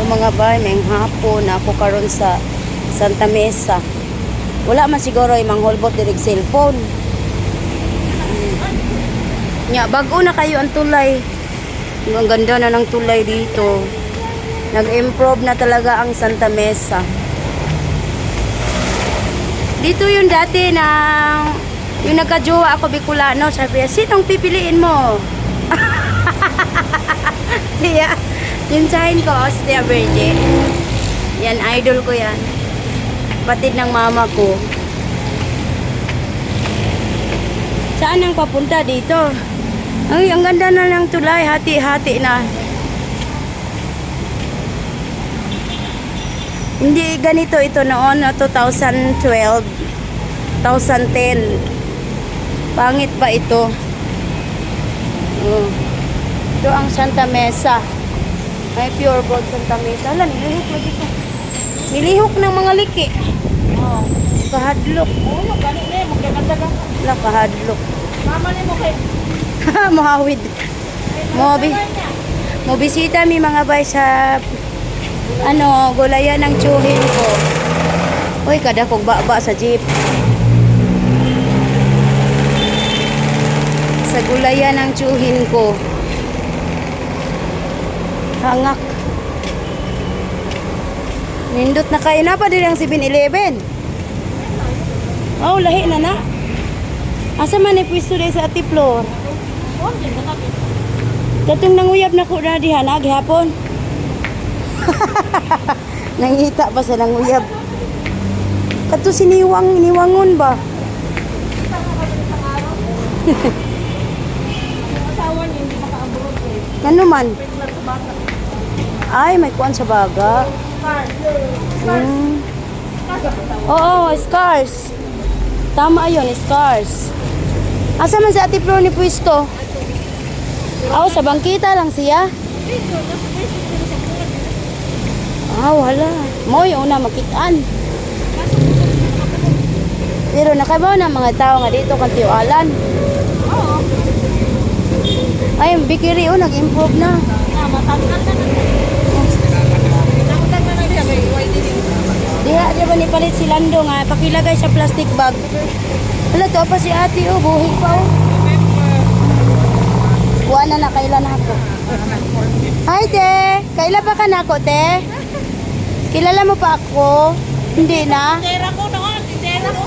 So mga bay, may hapon ako karon sa Santa Mesa. Wala man siguro yung mangholbot dirig cellphone. Nya, bago na kayo ang tulay. Ang ganda na ng tulay dito. Nag-improve na talaga ang Santa Mesa. Dito yung dati na yung nagka-jowa ako Bicolano, sabi niya, "Sinong pipiliin mo?" Tiya, yung sign ko, si Tia Virgie. Yan, idol ko yan. Patid ng mama ko. Saan ang papunta dito? Ay, ang ganda na ng tulay. Hati-hati na. Hindi ganito ito noon, no, 2012, 2010. Pangit pa ito. Oh. Ito ang Santa Mesa. Ay, pure gold Santa Mesa. Ala, nilihok lagi ko. Nilihok ng mga liki. Oo. Kahadlok. Oo, gani na eh. Magkaganda ka. Ala, kahadlok. Mama ni mo kay. Muhawid. Mobi. Mobisita mi mga bay sa ano, gulayan ng tiyuhin ko. Uy, kada kog baba sa jeep. Sa gulayan ng tiyuhin ko. Hangak. Nindot na kayo na pa din ang 7-Eleven. Oh, lahi na na. Asa man ni pwesto diri sa Ati Flor? Katong nanguyab na ko na diha na gihapon. Nangita pa sa nanguyab. Kato siniwang niwangon ba? Asawa niya hindi makaabot eh. Ano man? Wait lang sa bata. Ay, may kuan sa baga. Car. Oo, scars. Tama ayun, scars. Asa man sa Ate Flor ni pwesto? Aw, sa bangkita lang siya. Ah, wala. Mo yung una makitaan. Pero nakabaw na mga tao nga dito kan tiwalan. Oo. Ay, ang bikiri oh, nag-improve na. Ah, matanggal na na. Natanggal na na diya kay YD din. Diha, di ba nipalit si Lando nga, pakilagay sa plastic bag. Wala, to pa si ate, oh, buhi pa, oh. Wala na, kailan ako. Hi, te! Kaila pa ka na ako, te? Kilala mo pa ako? Hindi na? Tindera ko noon, tindera ko.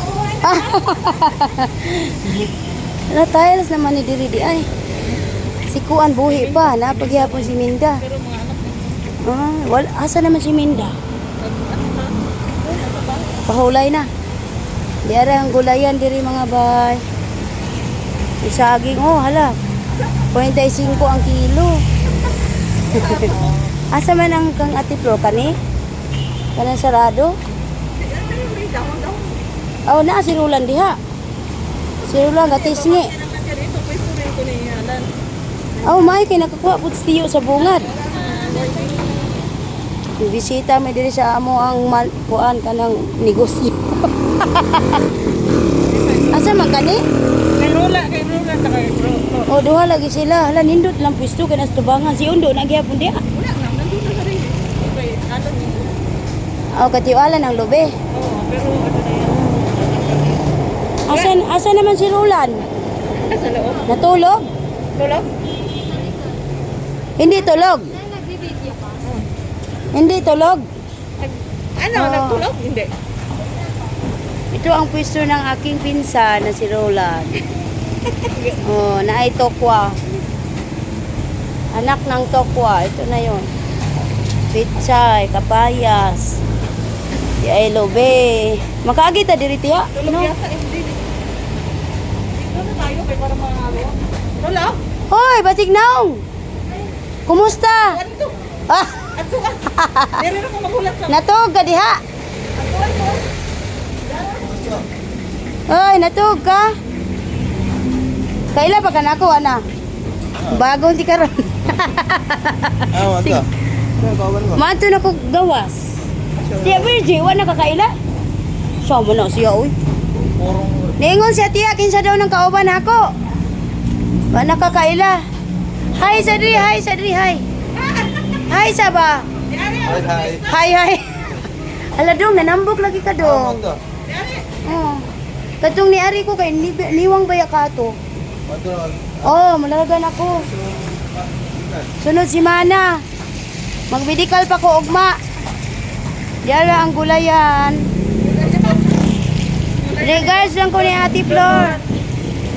Wala, tiles naman ni Diri di ay. Si Kuan buhi pa, napaghihapon si Minda. Pero mga anak ni Ah, wala, asa naman si Minda? Ano na? Ano ba? Pahulay na. Diara ang gulayan diri mga bay. May saging, oh hala. 45 ang kilo. Asa man ang kang Ate Flo kani? Kanang sarado? Oh, naa si Roland diha. Si Roland gatisngi. Dito, pwesto rin ko ni Alan. Oh, may kay nakakuha pud tiyo sa bungad. Bisita mi diri sa amo ang mal, kuan kanang negosyo. Asa man kani? Kay Rola, saka kay Bro. O duha lagi sila. Hala, nindot lang pwesto kay nas tubangan si Undo na gihapon diha. Wala na, nandito na rin. Kay Alan yun. O katiwala ng lobe. Oo, pero ano na yan. Asa naman si Roland? Sa loob. Natulog? Tulog? Hindi tulog. Hindi tulog. Ano, Oo. nagtulog? Hindi. Ito ang pwesto ng aking pinsan na si Roland. Oh, naay tokwa. Anak ng tokwa. Ito na yon. Pichay, kapayas. Di ay lobe. Makaagi ta diri tiya. Tulog No? yata, eh, hindi. Dito na tayo kay para mga ano. Tulog? Hoy, batik naong. Kumusta? Ano? Ah, Ato ka. Dere na ko magulat ka. natog ka diha. Ato, ato. Hoy, natog ka. Kaila pa ka nako ana? Bagong di karon. Ah, wala. Mato na ko gawas. Siya Virgie, wa nakakaila. Sama na siya oy. Niingon siya tiya kinsa daw ng kauban ako. Wa nakakaila. Hi sa diri, hi sa diri, hi. Hi sa ba? Di ari Hi, hi. Hi, hi. Ala dong, nanambok lagi ka dong. Ito. Oh. Katong niari ko kay niwang baya ka to. Ito naman. Oh, malalagan ako. Sunod si Mana. Magmedikal pa ko ugma. Yala ang gulayan. Regards lang ko ni Ate Flor.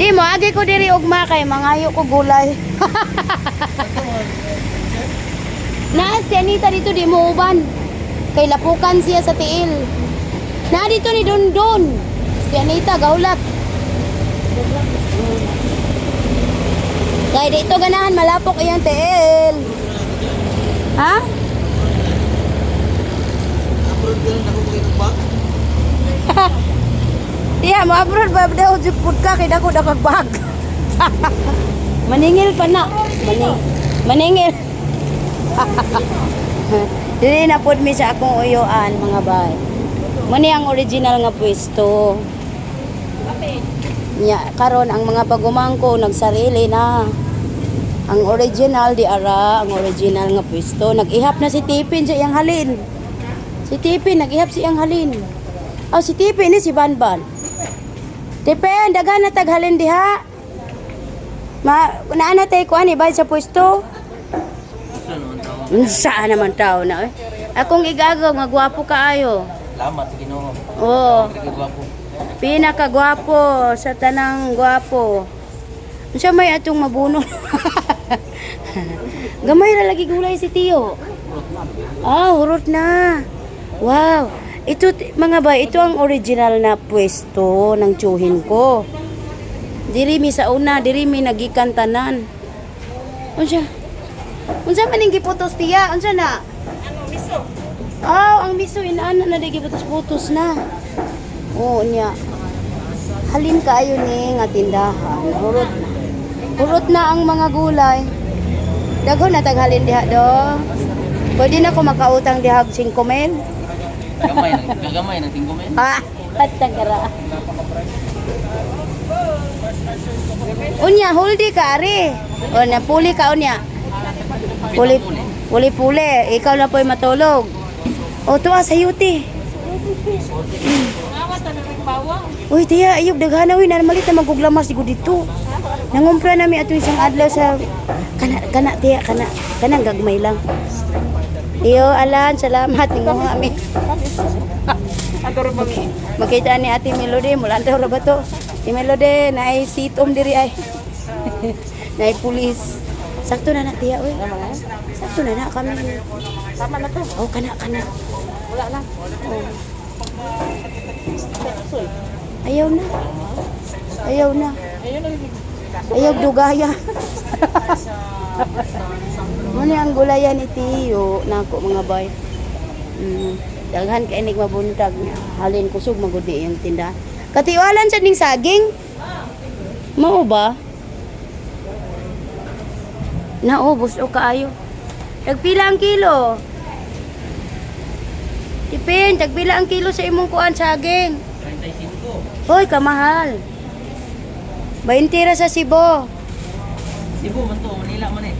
Di mo agi ko diri ugma kay mangayo ko gulay. Naa si Anita dito di mo uban. Kay lapukan siya sa tiil. Naa dito ni Dondon. Si Anita gaulat. Kay dito ganahan malapok iyang tiil. Ha? Abroad ka rin ako kay bag. Tiya, mo abroad ba daw jud ka kay dako da kag bag. Maningil pa na. Maningil. Dili na pod mi sa akong uyuan, mga bay. Mani ang original nga pwesto. Nya karon ang mga pagumangko nagsarili na. Ang original di ara, ang original nga pwesto. Nag-ihap na si Tipin sa iyang halin. Si Tipin nag-ihap sa iyang halin. Oh, si Tipin ni si Banban. Tipin, daghan na taghalin diha. Ma, naa na tay kuan ibay sa pwesto. Unsa naman tao na eh. Akong igagaw nga gwapo kaayo. Salamat sa Ginoo. Oo. Gwapo. Pinakagwapo sa tanang gwapo. Unsa may atong mabuno? Gamay ra lagi gulay si Tiyo. Ah, hurot na. Wow. Ito mga bay, ito ang original na pwesto ng tiyuhin ko. Diri mi sa una, diri mi nagikan tanan. Unsa? Unsa man ning giputos, tiya? Unsa na? Ano, miso? Ah, ang miso inaana na di giputos-putos na. Oo niya. Halin kaayo ni nga tindahan. Hurot na. Hurot na ang mga gulay. Dagho na taghalin diha do. Pwede na ko makautang diha og 5 mil. Gamay na, gagamay na tingko men. Ah, at tagara. Unya, huldi ka ari. O na puli ka unya. Puli puli puli, ikaw na po'y matulog. O tuwa sa yuti. Ngawa ta na bawang. Uy, tiya, ayog daghana uy, namalit na maguglamas siguro dito. Nangumpra nami ato isang adlaw sa kana kana tiya kana kanang gagmay lang. Iyo, Alan, salamat ninguha mi. Ato ra bang Makita ni Ate Melody, mula ra ba to? Ate Melody, naay sitom diri ay. Naay pulis. Sakto na na tiya uy. Sakto na na kami. Tama na to. Oh, kana kana. Wala na. Oh. Ayaw na. Ayaw na. Ayun na. Ayaw dugaya. Muna ang gulayan ni Tiyo nako, mga bay. Daghan kay nig mabuntag niya. Halin kusog magud ni iyang tindahan. Katiwalan sa ning saging. Mao ba? Naubos o kaayo. Tagpila ang kilo? Tipin, tagpila ang kilo sa imong kuan saging? 35. Hoy, kamahal. 20 ra sa Cebu. Cebu man to, Manila man eh.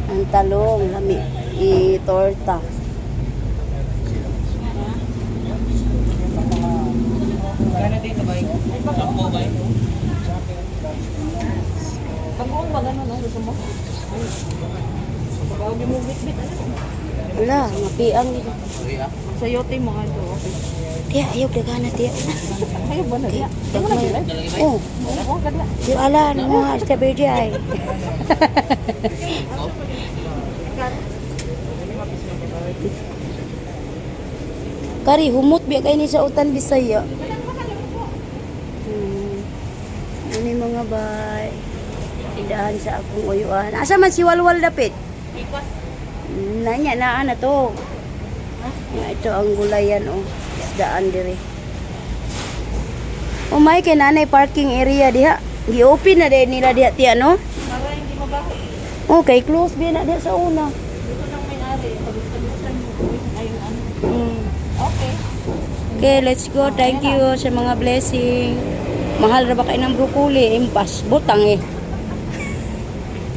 Ang talong, lami, i-torta. Kana dito bay. Sampo bay. Bagoong ba ganun, no? Gusto mo? Bago mo bit-bit, ano? Wala, mapiang nito. Sorry ah. Sayote mo nga ito, okay. Tiya, ayaw, dagana, tiya. Ayaw ba na diya? Dagmay. Dalagi bay. Oh, Oo, kadla. di ala, mga strawberry ay. Kari, humot biya kay ni sa utan Bisaya. Ano yung mga bay? Tindahan sa akong uyuan. Asa man si Walwal dapit? Ikwas. Nanya na na to. Nga, ito ang gulayan oh. Isdaan dire. Oh my, kay nanay parking area diha. Gi-open na din nila diha tiya no? Para hindi mabaho. Okay, close biya na diha sa una. Gusto ng may-ari. Pag gusto mo, ayun ano. Okay. Okay, let's go. Thank you sa mga blessing. Mahal ra ba kay ng broccoli? Impas butang eh.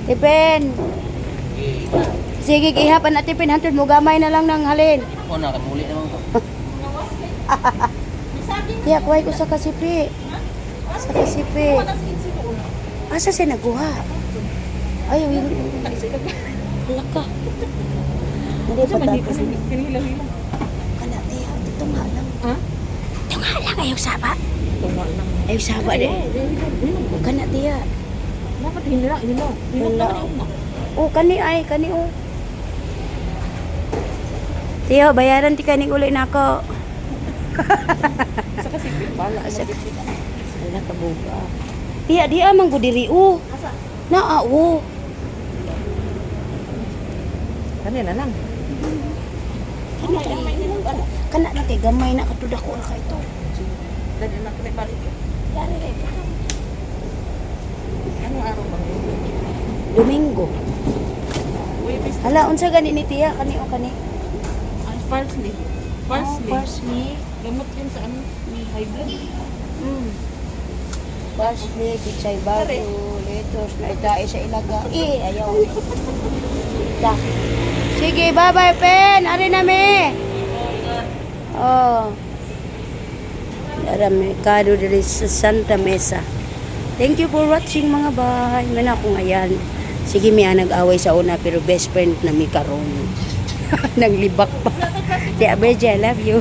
Tipen. Sige, gihapan natin 100 mo gamay na lang ng halin. O na, kamuli naman ko. Tiya, kuhay ko sa kasipi. Sa kasipi. Asa siya naguha? Ay, wait. Hala ka. Hindi pa tapos. Hila-hila. Kana, tiya, tunga lang. Ha? Tunga lang, ayaw saba. Tunga lang. Ayaw saba di. Kana, tiya. Dapat hinila, hila. Wala. Oh, kani ay, kani oh. Tiyo, bayaran ti kaning uli nako. Sa kasi bala. Asa Wala ka buga. Tiya, di amang ko diri oh. Naa oh. Kani na lang. Kani kay. Kana na kay gamay na katud ako ra kay ito. Dali na kami balik. Dari ray. Anong araw ba? Domingo. Uy, bis. Hala, unsa gani ni tiya kani o kani? Ang parsley. Parsley. Oh, parsley. Gamot yun sa ano? High blood. Parsley, pichay bago, lettuce, na itae sa ilaga. Eh, ayaw. Ta. Sige, bye-bye, Pen. Ari na mi. Oh. Ara merkado diri sa Santa Mesa. Thank you for watching, mga bay. Man ako ngayan. Sige, mi nag-away sa una pero best friend na mi karon. Naglibak pa. Tiya, Beja, I love you.